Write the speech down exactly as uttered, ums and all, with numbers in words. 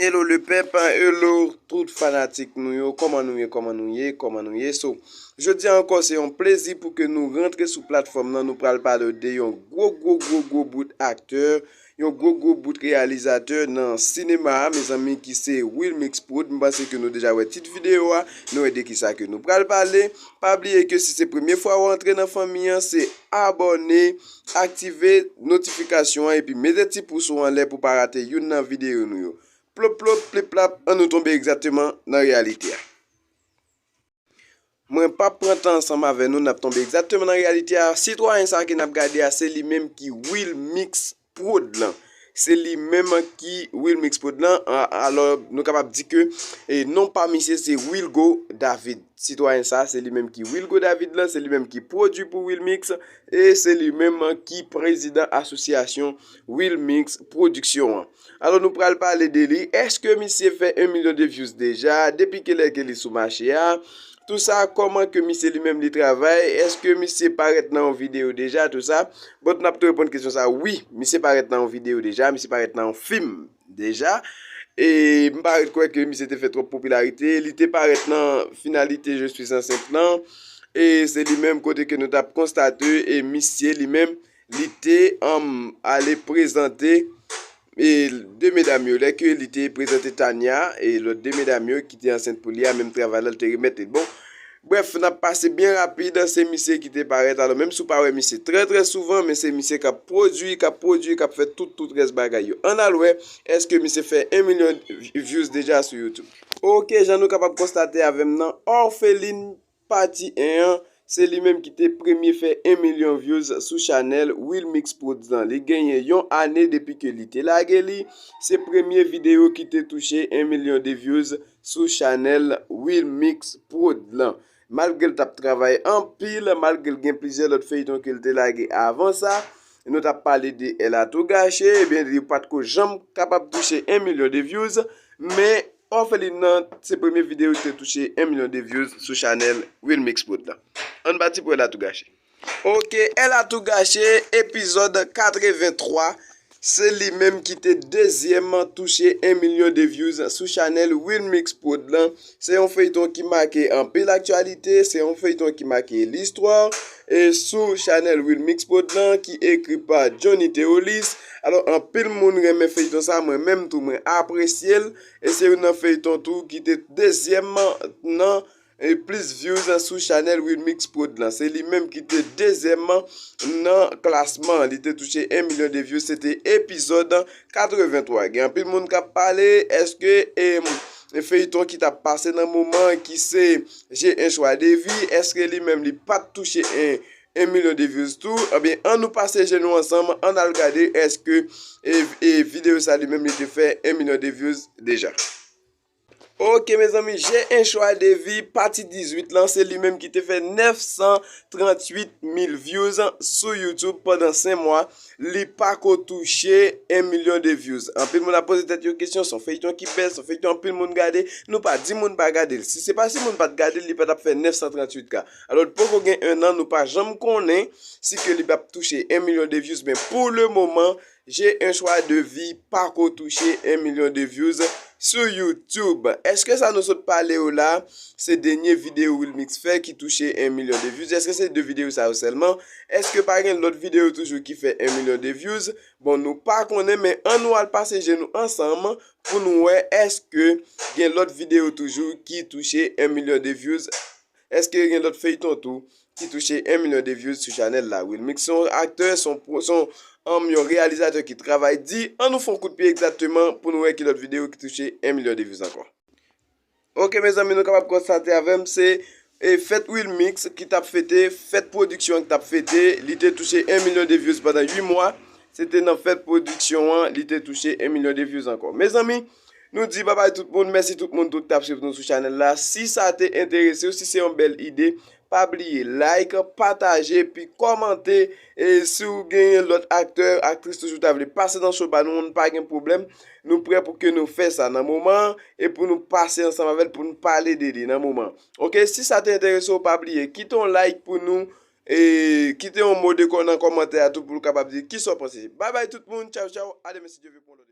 Hello le pèp, hello tout fanatik nou yo, kòman nou ye, kòman nou ye, kòman nou ye? So, jodi a ankò se yon plezi pou ke nou rantre sou platfòm nan, nou pral pale de yon gwo, gwo, gwo, gwo bout aktè, yon gwo, gwo bout reyalizatè nan sinema a, mezanmi, ki se Wilmix Prod. M panse ke nou deja wè tit videyo a, nou wè de kisa ke nou pral pale. Pa bliye ke si se premye fwa w antre nan fanmi an, se abòne, aktive notifikasyon an epi mete ti pous ou anlè pou pa rate youn nan videyo nou yo. Plop, plop, plip, plap, ann nou tonbe egzakteman nan reyalite a. Mwen p ap pran tan ansanm avè nou, n ap tonbe egzakteman nan reyalite a. Sitwayen sa a ke n ap gade a, se li menm ki Wilmix Prod lan. Se li menm ki Wilmix Prod lan. A- Alò, nou kapab di ke e, non pa misye se Wilgo David. Sitwayen sa a, se li menm ki Wilgo David lan, se li menm ki pwodui pou Wilmix, e se li menm ki prezidan asosyasyon Wilmix Pwodiksyon an. Alò, nou pral pale de li. Èske misye fè yon milyon de views deja? Depi kilè ke li sou mache a? Tou sa, kòman ke misye li menm li travay? Èske misye parèt nan yon videyo deja? Tou sa. Bon, n ap tou reponn kesyon sa. Wi, misye parèt nan yon videyo deja, misye parèt nan yon fim deja. E m pa ret kwè ke misye te fè twòp popilarite. Li te parèt nan finalite Je suis enceinte lan. E se li menm kote ke nou t ap konstate, e misye li menm, li te, um, ale prezante e de medam yo. Lè ke li te prezante Tania e lòt de medam yo ki te ansent pou li a, menm travay la, li te remèt li. Bon, brèf, n ap pase byen rapid, se misye ki te parèt. Alò, menm si w pa wè misye trè, trè souvan, men se misye k ap pwodui, k ap pwodui, k ap fè tout, tout rès bagay yo. Ann al wè, èske misye fè yon milyon views deja sou YouTube? Oke, jan nou kapab konstate avè m nan, Orpheline Pati en an, se li menm ki te premye fè yon milyon views sou chanèl Wilmix Prod lan. Li genyen yon ane depi ke li te lage li. Se premye videyo ki te touche yon milyon de views sou chanèl Wilmix Prod lan. Malgre l t ap travay anpil, malgre l gen plizyè lòt feyton ke l te lage avan sa, nou t ap pale de Elle a tout gâché, ebyen, li pa t ko janm kapab touche yon milyon de views, men Orpheline nan, se premye videyo ki te touche yon milyon de views sou chanèl Wilmix Prod lan. Ann pati pou Elle a tout gâché. Oke, Elle a tout gâché, epizòd katrevenntwa, se li menm ki te dezyèm touche yon milyon de views sou chanèl Wilmix Prod lan. Se yon feyton ki make anpil aktyalite, se yon feyton ki make listwa, e sou chanèl Wilmix Prod lan, ki ekri pa Johnny Theolis. Alò, anpil moun renmen feyton sa, mwen menm tou, mwen apresye l. E se youn nan feyton tou ki te dezyèm nan e plis views sou chanèl Wilmix Prod lan. Se li menm ki te dezyèm nan klasman. Li te touche yon milyon de views. Se te epizòd katrevenntwa. Gen anpil moun k ap pale, èske, em, feyton ki t ap pase nan moman ki se J'ai un choix de vie, èske li menm li pa t touche yon, yon milyon de views tou? Ebyen, ann nou pase je nou ansanm, ann al gade èske, e, e videyo sa li menm li te fè yon milyon de views deja. Oke, mezanmi, J'ai un choix de vie, pati dizuit lan, se li menm ki te fè nèf san tranntuit mil views sou YouTube pandan senk mwa. Li pa ko touche yon milyon de views. Anpil moun ap poze tèt yo kesyon, se yon feyton ki bèl, se yon feyton anpil moun gade. Nou pa di moun pa gade l. Si se pa si moun pa t gade l, li pa t ap fè nèf san tranntuit K. Alò, li poko gen en an, nou pa janm konnen si ke li p ap touche yon milyon de views, men pou le moman, J'ai un choix de vie pa ko touche yon milyon de views sou YouTube. Èske sa nou sot pale yo la, se dènye videyo Wilmix fè ki touche yon milyon de views? Èske se de videyo sa yo sèlman? Èske pa gen lòt videyo toujou ki fè yon milyon de views? Bon, nou pa konnen, men ann nou al pase je nou ansanm pou nou wè èske gen lòt videyo toujou ki touche yon milyon de views. Èske gen lòt feyton tou ki touche yon milyon de views sou chanèl la? Wilmix se yon aktè, se yon pro- se yon, um, yon reyalizatè ki travay di. Ann nou fè yon kout pye egzakteman pou nou wè ki lòt videyo ki touche yon milyon de views ankò. Oke, mezanmi, nou kapab konstate avè m, se, e, fèt Wilmix ki t ap fete, fèt pwodiksyon ki t ap fete, li te touche yon milyon de views pandan uit mwa. Se te nan fèt pwodiksyon an, li te touche yon milyon de views ankò. Mezanmi, nou di babay tout moun, mèsi tout moun tou ki t ap swiv nou sou chanèl la. Si sa te enterese w, si se yon bèl ide, pa bliye like, pataje, epi kòmante. E si w genyen lòt aktè, aktris toujou ta vle pase nan show pa nou, nou pa gen pwoblèm. Nou prè pou ke nou fè sa nan moman an e pou nou pase ansanm avè l, pou nou pale de li nan moman an. Oke, si sa te enterese w, pa bliye kite yon like pou nou, e kite yon mo de kò nan kòmantè a tou pou w kapab di kisa w panse. Babay tout moun, tchaw tchaw, a demen si Dye vle pou yon lòt emisyon.